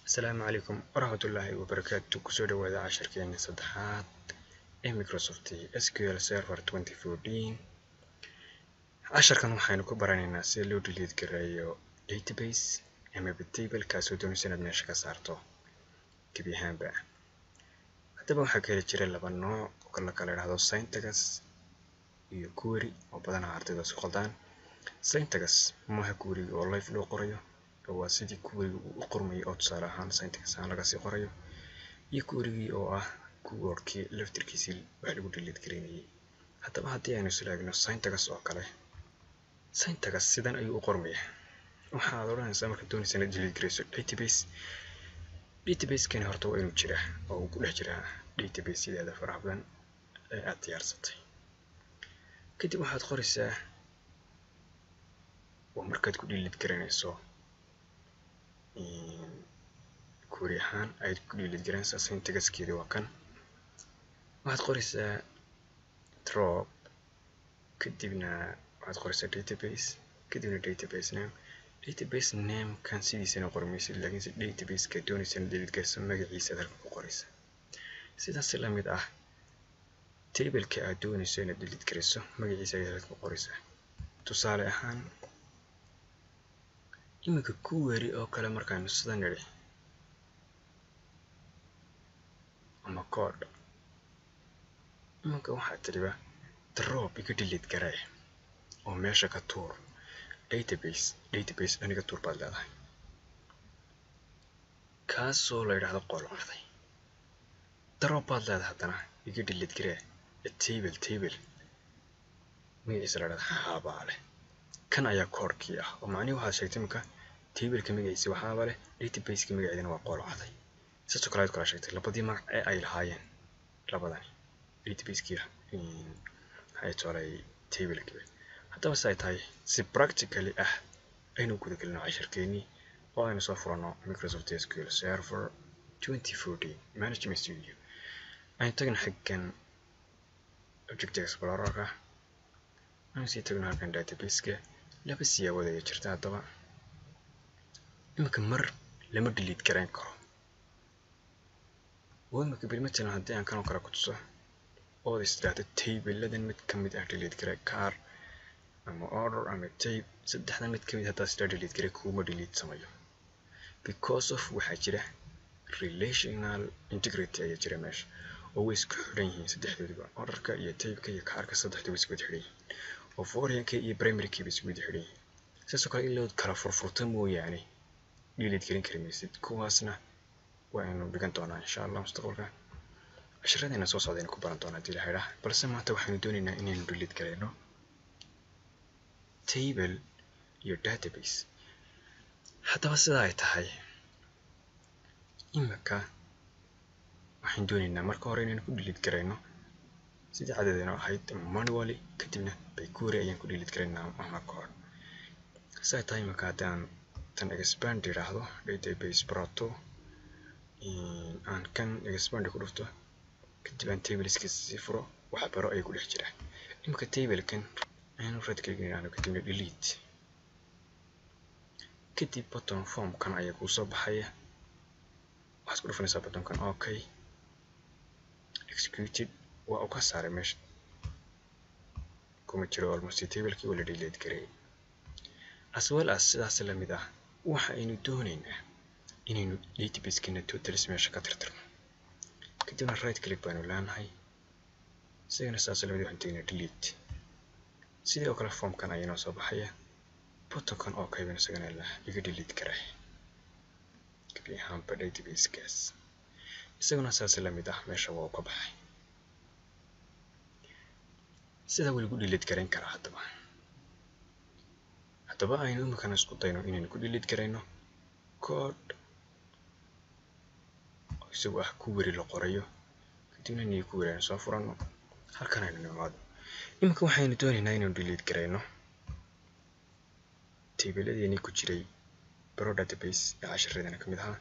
Asalaamu calaykum waraxmatullaahi wabarakaatu. Kusoo dhawaada casharkeena saddexaad ee Microsoft SQL Server 2014. Casharkan waxaynu ku baranaynaa sida loo delete gareeyo database amaba table kaasoo doonaysa inaad meesha ka saarto gebi ahaanba. Haddaba waxaa kala jira laba nooc oo la kala idhaahdo syntax iyo query, oo badanaa ardayda isku qaldaan. Syntax maaha query oo live loo qorayo, waa sidii query uu u qormayay oo tusaale ahaan syntax ahaan laga sii qorayo, iyo querygii oo ah keywordkii laftirkiisii wax lagu delete gareynayay. Haddaba haddii aynu isla eegno syntax oo kale, syntax sidan ayuu u qormayaa. Waxaad odhanaysaa markaad doonaysa inaad delete gareyso database, database-kani horta waa inuu jiraa oo uu ku dhex jiraa database-yadaada faraha badan ee aad diyaarsatay. Kadib waxaad qoraysaa, waa markaad ku delete garanayso query ahaan ayaad ku delete garanaysaa, syntaxkeedi waa kan. Waxaad qoraysaa drop, kadibna waxaad qoraysaa database, kadibna database name. Database name kan sidiisana qori maysid, laakiinse database-ka doonaysa inaad delete garayso magaciisa aad halkan ku qoraysaa. Sidaas la mid ah table-ka aad doonayso inaad delete garayso magaciisa ayaad halkan ku qoraysaa. Tusaale ahaan iminka query oo kale markaaynu sida nidhi ama code, iminka waxaad tidhiba drop iga delete garee oo meesha ka tuur database, database dhan iga tuur baad leedahay, kaasoo la yidhaahdo qolocday. Drop baad leedahay, haddana iga delete garee table, table magaciisa la yidhahdo xabaale. Kan ayaa koodhkii ah oo macnihi waxaad sheegtay iminka tableka magaciisa waxaaba leh, databaseka magaceedana waa qolocday. Saasoo kale ayaad kala sheegtay labadii magac ee ay lahaayeen labadani database-kii maxay tolay tablekii. Haddaba si ay tahay si practically ah aynu guda gelino casharkeenii oo aynu soo furano Microsoft SQL Server 2014 Management Studio. Aynu tagno xaggan Object Explorer-ka, aynu sii tagno halkan database-ka. Laba siyaabood ayaa jirta. Haddaba iminka mar lama delete garayn karo oo iminka bilmatalan haddii aan kanoo kale ku tuso ood is tidhaahdo tableadan mid ka mid ah delete garee, car ama order ama tape, saddexdan mid ka mid haddaad isdhaa delete garee, kuma delete samayo, because of waxaa jira relational integrity ayaa jira meesha oo way isku xidhan yihiin saddexdooduba, orderka iyo tapeka iyo carka, saddexdu way isku wada xidhan yihiin oo foreign key iyo primary key bay isku wada xidhan yihiin. Sidaasoo kale in loo kala furfurto mooyaane delete garin kari maysid. Kuwaasna waa aynu dhigan doonaa insha Allah mustaqbalka, casharadeenna soo socdayna ku baran doonaa haddii la xidhaa. Balse maanta waxaynu doonaynaa inaynu delete gareyno table iyo database. Haddaba sidaa ay tahay, iminka waxaan doonaynaa marka hore inaynu ku delete gareyno sidii caadadeenu ahayd manually, kadibna by query ayaan ku delete garaynaa ama code. Sidaa tahay iminka haddii aan tan expand yidhaahdo database proto, aan kan expand ku dhufto, kadib aan tableskiisa sii furo, wax baro ayay ku dhex jiraa. Iminka tablekan aynu right click nidhaahno, kadibna delete, kadib button formkan ayaa kuu soo baxaya. Waxaad ku dhufanaysaa buttonkan okay, executed, waa uu ka saaray meesha, kuma jiro almost tablekii, waa la delete gareeyay. As well as sidaas la mid ah waxa aynu doonaynaa inaynu database-keena totals meesha ka tirtirno, kadibna right click baynu leenahay, isagana sidaas la mid waxaan tegnaa delete. Sidoo kale formkan ayaa inoo soo baxaya, buttonkan okay baynu isagana iga delete garay gebi ahaanba database-kaas, isaguna sidaas la mid ah meesha waa uu ka baxay. Sidaa waa lagu delete garayn karaa. Haddaba aynu iminkana isku dayno inaynu ku delete garayno code oo isagu ah query la qorayo, kadibna new query aynu soo furano, halkan aynu nimaado. Iminka waxaynu doonaynaa inaynu delete garayno tableadeenii ku jiray bro database ee casharadana ka mid ahaa,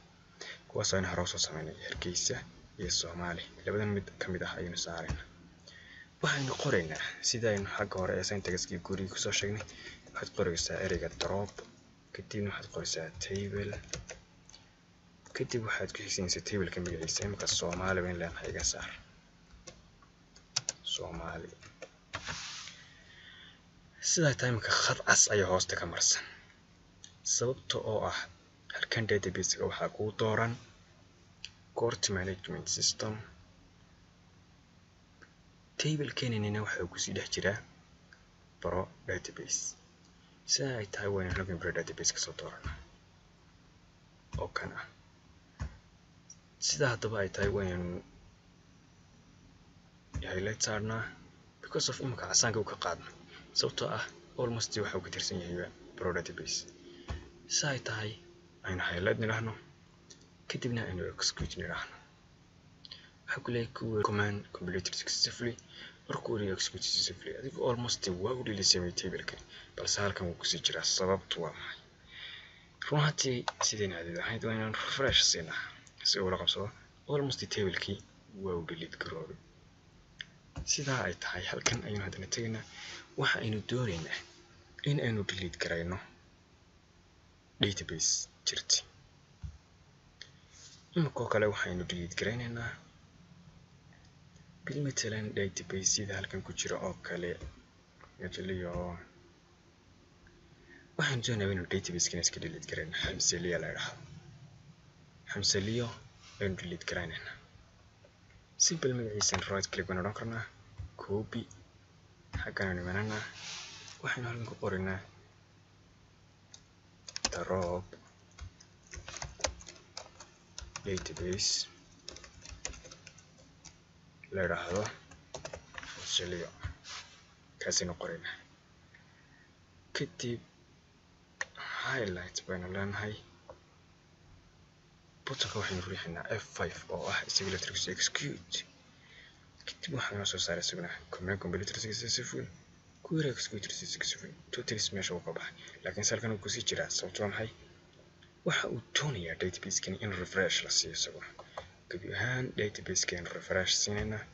kuwaas aynu hore usoo sameynay, Hargeysa iyo Soomaali, labadan mid ka mid ah ayaynu saaraynaa. Waxaynu qoraynaa sida aynu xagga hore ee syntaxkii guriga kusoo sheegnay. Waxaad qoraysaa ereyga drop, kadibna waxaad qoraysaa table, Kadib waxaad ku xigsiinaysaa tableka magaciisa. Imika Soomaali bayn leenahay, iga saar Soomaali. Sidaa tahay imika khad cas ayaa hoosta ka marsan, sababta oo ah halkan databasega waxaa kuu dooran course management system, tablekeenanina waxa uu kusii dhex jiraa baro database. Sidaa ay tahay, waynu halkan baro database kasoo dooranaa oo kan ah. Sidaa haddaba ay tahay, waynu highlight saarnaa because of imika casaanka uu ka qaadno, sababtoo ah almost waxa uu ka tirsan yahay baro database. Sidaa ay tahay, aynu highlight nidhaahno, kadibna aynu execute nidhaahno. Waxaa ku leeyahay query command completed successfully or query executed successfully. Adigu almost waa u dhilisamay tableka, balse halkan wuu kusii jiraa. Sababtu waa maxay? Run ahaantii, sidayna caadada ahayd, waa inaan refresh siinaa si uu la qabsado. Almost tablekii waa uu delete garoobay. Sidaa ay tahay, halkan ayaynu haddana tegaynaa. Waxa aynu doonaynaa in aynu delete garayno database jirta. Iminkoo kale waxaynu delete garaynaynaa bil matalan database sida halkan ku jira oo kale mataliyo. Waxaan doonayaa inuu database-kan iska delete garayno. Xamseliya la idhaahdo, Xamseliyo aynu delete garaynaynaa. Simple, magaciisan right click baynu odhan karnaa, copy, xaggan aynu imananaa, waxaynu halkan ku qoraynaa drop database la idhaahdo Xamseliyo, kaasaynu qoraynaa. Kadib highlight baynu leenahay, buttonka waxaynu riixaynaa F5 oo ah isaga laftirkiisu execute. Kadib waxaa inoo soo saaray isaguna command completed successful, query executed successful. Totally meesha uu ka baxay, laakiin halkan uu kusii jiraa. Sababto waa maxay? Waxa uu doonayaa database-kan in refresh la siiyo isaguna. Gebi ahaan database-kan refresh siinaynaa.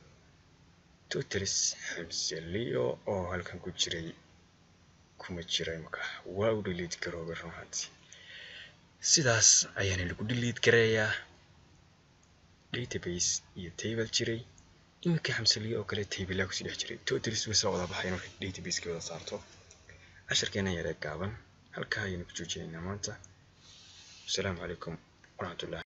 Totally Xamseliyo oo halkan ku jiray kuma jira imaka, waa uu delete garoobay. Run ahaantii, sidaas ayaana lagu delete gareeyaa database iyo table jiray. Iminka Xamseliyo oo kale table kusii dhex jiray, totally way soo wada baxay marka database-kii wada saarto. Casharkeena yaree gaaban halkaa ayaynu ku joojinaynaa maanta. Asalaamu calaykum waraxmatullahi.